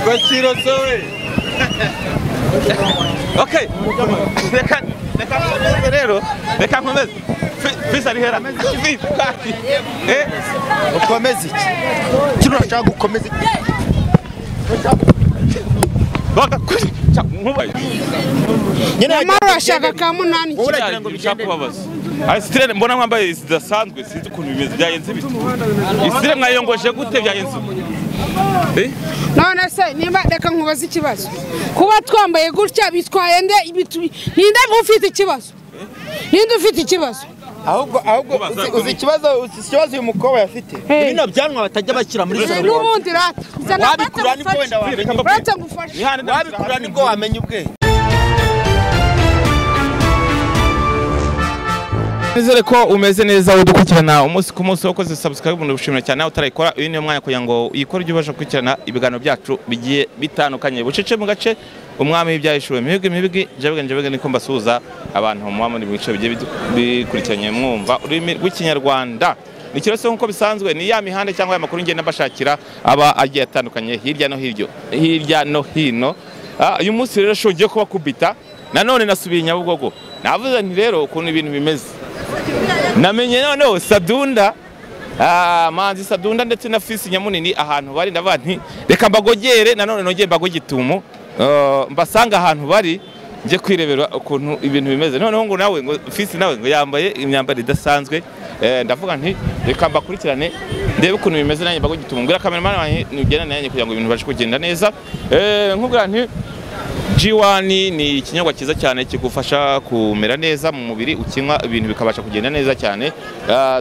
Ngo we. Okay. Reka nkomeze rero. Reka nkomeze. Fisi ari hera. Fisi. Ukomeze iki? Kino urashaka gukomeza iki? Nyamara urashaka ka munani. Uragira ngo bishaka kubabaza. Isitire mbona mwambaye zidasanzwe sinzi ukuntu bimeze byagenze bite. Isitire mwayongoje gute byagenze? None se nimba reka nkubaze ikibazo. Kuba twambaye gutya bitwaye nde ninde ufite ikibazo? Ninde ufite ikibazo? Ahubwo uzi ikibazo uyu mukobwa yafite. Bino byanwa batajya bashyira muri salo. N'ubundi rata. Wabikura nibwo wenda wamenya. Rata ngufashe. Wabikura nibwo wamenya ubwenge. Nizere ko umeze neza udukurikirana umunsi ku munsi wakoze subscribe ndabishimira cyane aho utarayikora uyu niyo mwanya kugira ngo uyikore ujye ubasha gukurikirana ibiganiro byacu bigiye bitandukanye bucece mu gace umwami w'ibyahishuwe mibigi mibigi jabwe niko mbasuhuza abantu muba muri bice bigiye bikurikiranye mwumva ururimi rw'ikinyarwanda ni kirose nkuko bisanzwe ni ya mihanda cyangwa ya makuru ngenda mbashakira aba agiye atandukanye hirya no hiryo hirya no hino. Uyu munsi rero shongiye kuba kubita nanone nasubiye Nyabugogo navuze nti rero ukuntu ibintu bimeze namenye noneho Sadunda Manzi Sadunda ndetse na Fisi Nyamunini ahantu bari ndavuga nti reka mbagogere nanone nongeye mbagogitumu mbasanga ahantu bari nje kwirebera ukuntu ibintu bimeze noneho ngo nawe ngo Fisi nawe ngo yambaye imyambaro idasanzwe ndavuga nti reka mbakurikirane ndebe ukuntu bimeze nanjye mbagogitumu ngira cameraman wanjye nugena nanjye kugira ngo ibintu bashe kugenda neza nkubwira nti G1 ni ikinyobwa cyiza cyane kigufasha kumera neza mu mubiri ukinywa ibintu bikabasha kugenda neza cyane.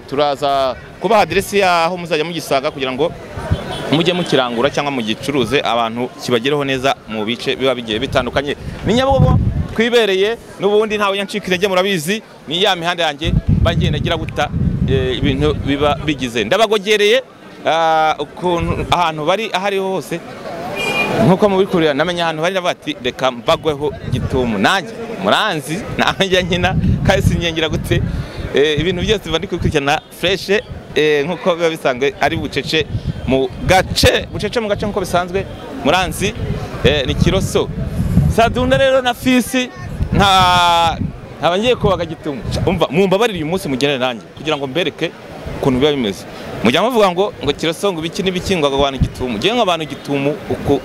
Turaza kubaha aderesi yaho muzajya mugisanga kugira ngo mujye mukirangura cyangwa mugicuruze abantu kibagereho neza mu bice biba bigiye bitandukanye. Ni Nyabugogo twibereye n'ubundi ntawe yancika intege murabizi ni ya mihanda yanjye bagenda gira guta ibintu biba bigize ndabagogereye ukuntu ahantu bari ahariho hose nkuko mubikurira namenya ahantu bari bati reka mbagweho gitumu nanjye muranzi nanjye nkina kandi sinyengira gute ibintu byose biba ndikurikirana fresh nkuko biba bisanzwe ari bucece mu gace bucece mu gace nkuko bisanzwe muranzi ni Kiroso Sadunda rero na Fisi nta ngiye kubaga gitumu umva mumbabarire uyu munsi mugenere nanjye kugira ngo mbereke ukuntu biba bimeze mujya muvuga ngo Kiroso ngo ibiki n'ibiki ngo abantu gitumu ngiye ngo abantu gitumu uko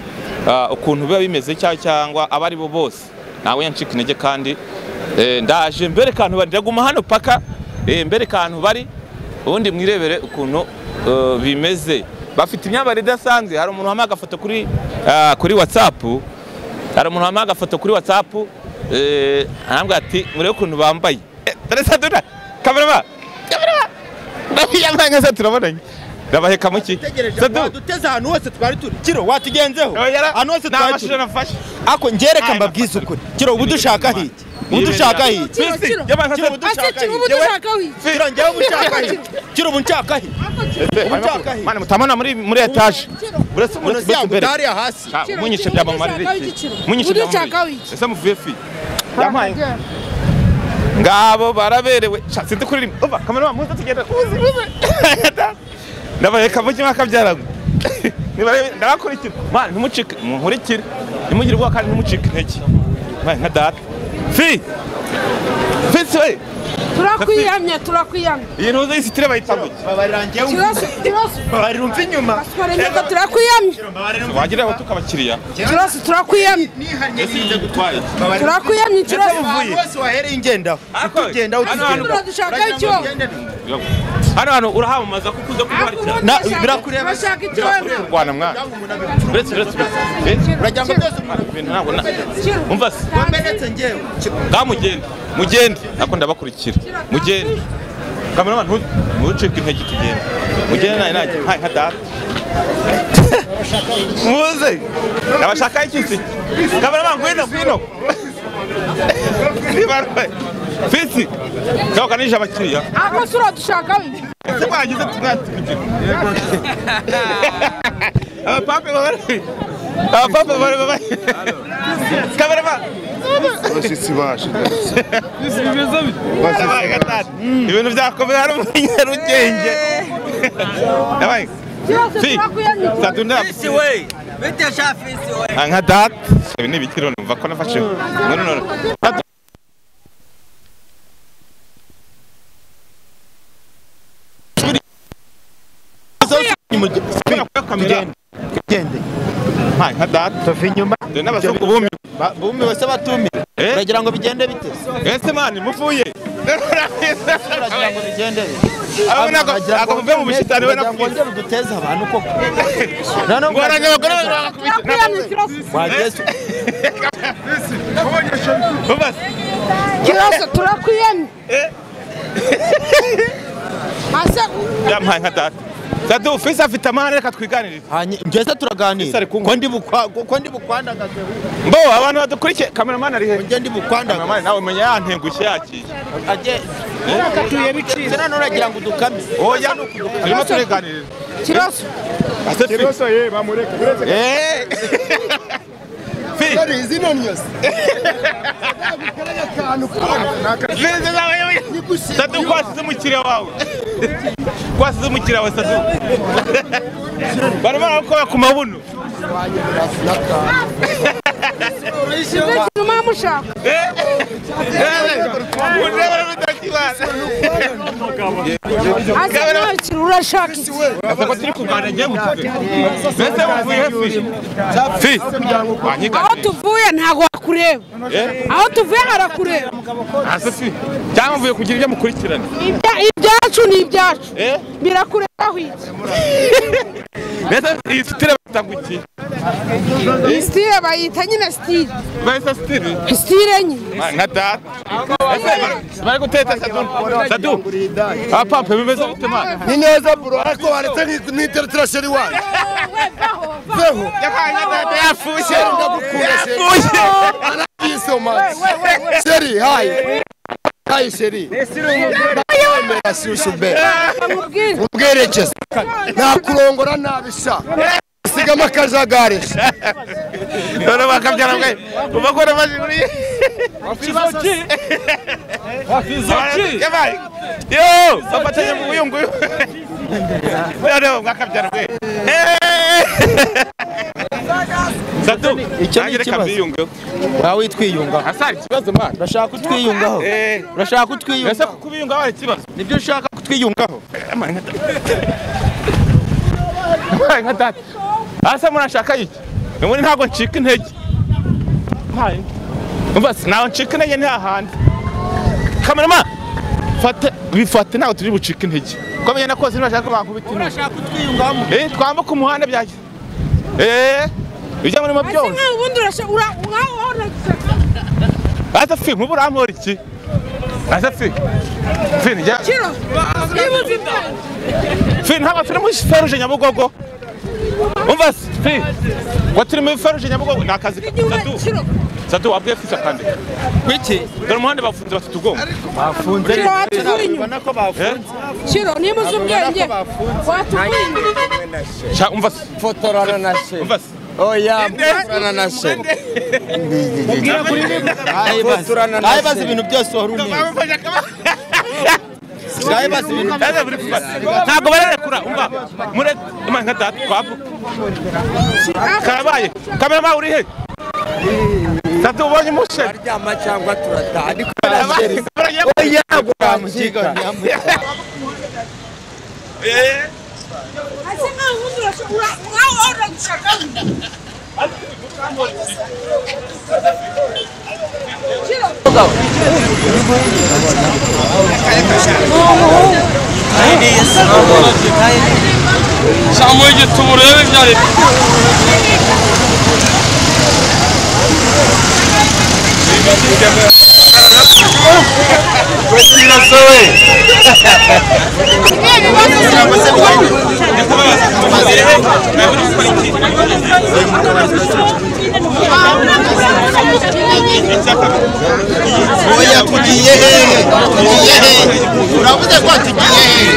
ukuntu biba bimeze cyangwa abari bo bose nawe yancika intege kandi ndaje mbere kantu bari ndaguma hano paka mbere kantu bari ubundi mwirebere ukuntu bimeze bafite imyambaro idasanzwe hari umuntu wamaga agafoto kuri WhatsApp hari umuntu wamaga agafoto kuri WhatsApp arambwira ati murebe ukuntu bambaye dore Sadunda cameraman ndabiyambaye nka turabonanye ndabaheka muki Sadu duteze ahantu hose twari turi Kiro watugenzeho ahantu hose twari turi ako ngereka mbabwize ukuri Kiro ubu dushaka hiki ubu dushaka hiki Kiro Kiro ngewe ubu nshaka hiki Kiro ubu nshaka hiki ubu nshaka hiki mwana mutamana muri etage buretse umuntu ari hasi munyishe byamamarire iki munyishe byamamarire ese muvuye fi yampaye ngabo baraberewe sinzi kuririmba umva cameraman muze tugenda uzi ndabaheka mu kimwe akabyaragwa ndabakurikira mwana ntimucike munkurikire ntimugire ubwoba kandi ntimucike intege mwana nka data fi Fisi we turakwiyamye turakwiyamye iyi ntuze y'isitire bayita gutya babarira umva inyuma turakwiyamye wagira aho tukabakiriya Kiroso turakwiyamye turakwiyamye Kiroso bose wahereye ingendaho utugenda utugenda dushaka icyo hano hano urahamamaza kuko uza kubarikira birakureba bashaka icyo rwana mwana uretse uragira ngo byose ntabwo umva se wamenetse ngewe ngamugende mugende ako ndabakurikira mugende cameraman ntucike intege tugende mugende naye najye nka data muze ndabashaka iki se cameraman ngwino ngwino Fisi kawakanije abakiriya ako sura dushaka ese mwagize tumwatugira abapape bari abapape bari cameraman abashyitsi baje ibintu byakomeye hari umunyarugenge Sadunda Fisi we Bite shafisi we. Nka data ibi ni ibiki none umva ko nafashe. No no no. Tugende. Hai nka data. Tuve inyuma. N'abazungu bumi. Bumi bose batumira. Uragira ngo bigende bite? Ese mani muvuye. Uragira ngo bigende bite? Abo nako akavuye mu bushitani we nakugira ngo duteze abantu koko. None ngo arangabagore bakubita. Wageze. Kiroso turakwiyemye. Asa yampaye nka data. Sadu Fisi afite amahane reka twiganirire. Ngeze turaganira. Ko ndi bukwandagaze. Mbo abantu badukurikiye cameraman ari he? Nge ndi bukwandagaze. Cameraman nawe menya yantengushye yakiye. Aje tuye biciro. None uragira ngo udukame. Oya turimo turiganirira. Kiroso. Kiroso ye bamureke. Eh. Fi. Sorry izino nyose. Sadu kwasize umukiriya wawe. Kwasize umukiriya wawe Sadu. Barimo barakora ku mabuno. Aho tuvuye ntabwo wakureba. Aho tuvuye harakureba. Cyangwa mvuye kugira ibyo mukurikirana. Ibyacu ni ibyacu. Birakureba iki? Mbese iyi sitire batanga iki? Iyi sitire bayita nyine sitire. Bayita sitire? Sitire nyine. Nka data. Ese bari guteta Sadu. Sadu. Papa bimeze bite mwana? Ni neza bro ariko waretse n'iteretera sheri wanyu. Veho. Yahaye data yafushye. Yafushye. I love you so much. Sheri hi. Hi sheri. Ubwerekeza. Nakurongora nabisha. Sigama akajagari. None bakabyara bwe. Ubakora baje muri. Wafizoki. Wafizoki. Yabaye. Yo, bafatanye mu buyungu. None bakabyara bwe. Sadu, icyo ni ikibazo. Wawe twiyungaho. Asari ikibazo mwana. Urashaka kutwiyungaho. Urashaka kutwiyungaho. Ese kukubiyungaho ari ikibazo. Nibyo ushaka kutwiyungaho. Nka data. Asa murashaka iki? Ubundi ntabwo ncika intege. Umva nawe ncika intege nta handi. Cameraman fate bifate ntabwo turi bucika intege. Ko bigenda kose ntibashaka bankubita intege. Urashaka kutwiyungamo. Twambuka umuhanda byaje. Ujya muri mo byose. Ese ubundi urashaka Asa fi nkubu urampora iki? Asa fi. Fi njya. Fi ntabwo turi muri feruje Nyabugogo. Umva fi. Ngo turi muri feruje Nyabugogo ni akazi Sadu. Sadu wabwiye Fisi akandika. Kuki? Dore umuhanda bafunze bafite ubwonko. Bafunze. Ubona ko bafunze. Kiro niba uzi ubwenge watuvuye inyuma. Umva fotorana na she. Umva Oya, fotorana na she. Ubwira kuri Ayibaza ibintu byose wari umizi. Ayibaza ibintu ntabwo bararekura umva mure nka data twavuga. Karabaye. Kamera uri he? Sadu ubonye umushe. Aryama cyangwa turataha ariko oya bwamukiga. Ase nkaho ubundi urashaka Samuye gituma urebe ibyo ari byo. Oya tugiye hehe? Tugiye hehe? Uravuze ko tugiye hehe?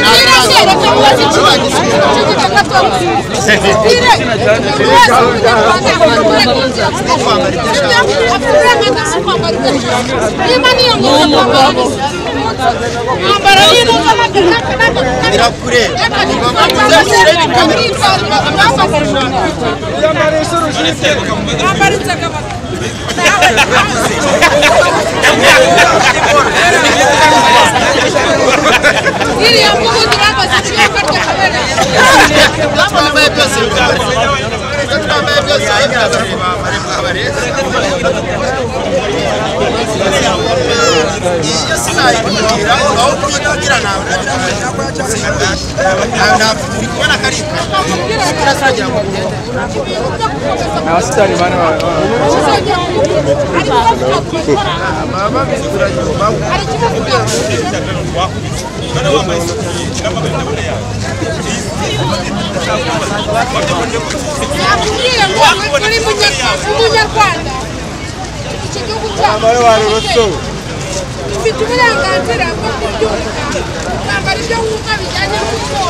Umunyarwanda iki gihugu cyacu ufite uburenganzira bwo kubyuka ukambara ibyo wumva bijyanye n'umuco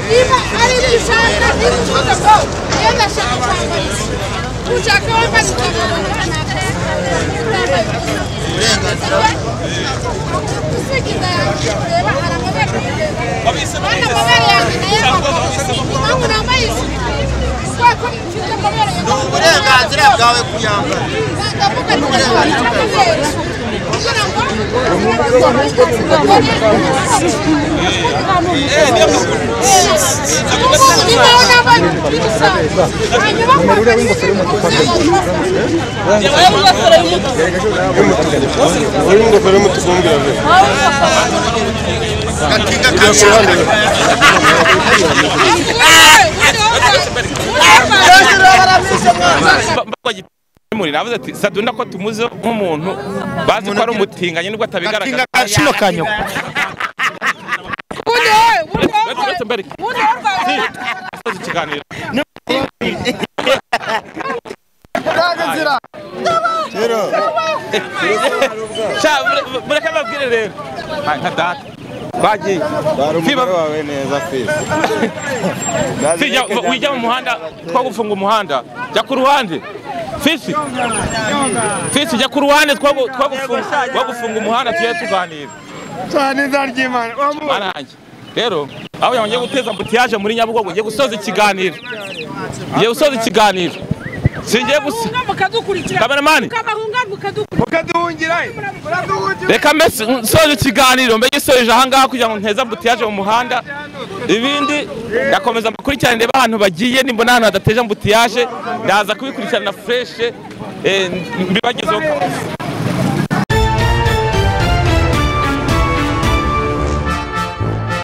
niba ari ibyo ushaka niba uvuze ko iyo ndashaka kwambara iki ushaka wambara usiga yanjye kureba hari amabere kandi amabere yanjye nayo impamvu nambaye isuku kubera ko mfite amabere ni uburenganzira bwawe kuyambara ndavuga nti kugira ngo Muri navuze ati Sadunda ko tumuze nk'umuntu bazi ko ari umutinganye nubwo atabigaragaza kino kanyoko mureke mbabwire rero nka data twagiye wawe neza fisi wijya mu muhanda twagufunga umuhanda jya ku ruhande Fisi Fisi jya ku ruhande twagufunga umuhanda tujye tuganira cyane nzaryimana marangi rero aho yangiye guteza ambutiyaje muri Nyabugogo ngiye gusoza ikiganiro ngiye gusoza ikiganiro singiye gusa kameramani reka mbese nsoje ikiganiro mbe gisoje aha ngaha kugira ngo nteze ambutiyaje mu muhanda ibindi ndakomeza mbakurikirane ndeba ahantu bagiye nimbona ahantu hadateje ambutiyaje ndaza kubikurikirana fureshe mbibagezeho.